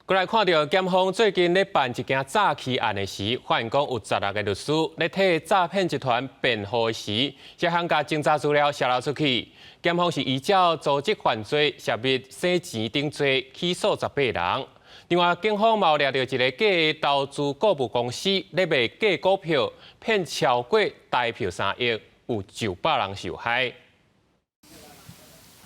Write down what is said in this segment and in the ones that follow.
過來看著檢方最近咧辦一件詐欺案的時，發現講有16個律師咧替詐騙集團辯護時，這項共偵查資料洩露出去。檢方是依照組織犯罪、涉密洗錢等罪起訴18人。另外，警方嘛有掠著一个假投資顧問公司咧賣假股票，騙超過台票3億，有900人受害。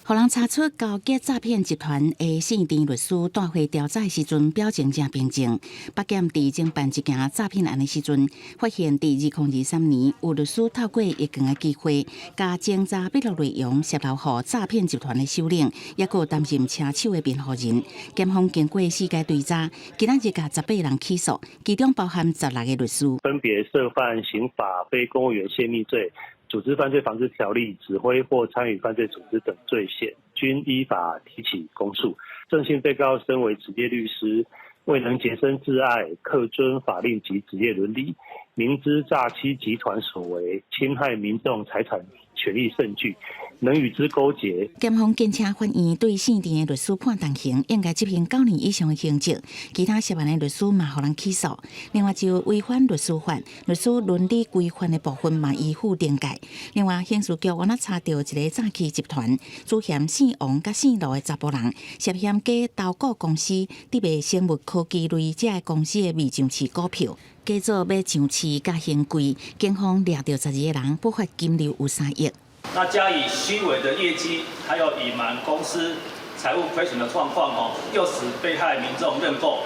予人查出勾結詐騙集團的姓鄭律師，帶回調查的時陣，表情誠平靜。北檢佇偵辦一件詐騙案的時陣，發現佇2023年有律師透過一件的機會，共偵查筆錄內容洩露予詐騙集團的首領，抑閣擔任車手的辯護人。檢方經過四階追查，今仔日共18人起訴，其中包含16個律師。分別涉犯刑法非公務員洩密罪、組織犯罪防治條例、指揮或參與犯罪組織等罪嫌，均依法提起公訴。鄭姓被告身為執業律師，未能潔身自愛，恪遵法令及職業倫理，明知詐欺集團所為，侵害民眾財產權益甚巨，能與之勾結。檢方建請法院對姓鄭的律師判重刑，應該執行9年以上的刑責。其他涉案的律師嘛，予人起訴。另外就違反律師法、律師倫理規範的部分嘛，依法懲戒。另外，刑事局原來查著一個詐欺集團，主嫌姓王佮姓盧的查埔人，涉嫌假投顧公司佇賣生物科技類這个公司的未上市股票，假做欲上市佮興櫃，警方掠著12個人，不法金流有3億。那加以虛偽的業績，還有隱瞞公司財務虧損的狀況，哦，誘使被害民眾認購，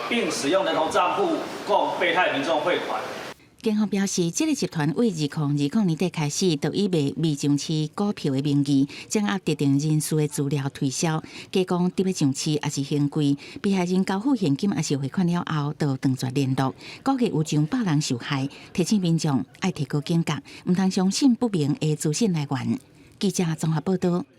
並使用人頭賬戶供被害民眾匯款。警方表示，這个集團為2020年底開始，就以賣未上市股票的名義，掌握特定人士的資料推銷，假講佇欲上市抑是興櫃，被害人交付現金抑是匯款了後，就斷絕聯絡。估計有上百人受害，提醒民眾愛提高警覺，毋通相信不明的資訊來源。記者綜合報道。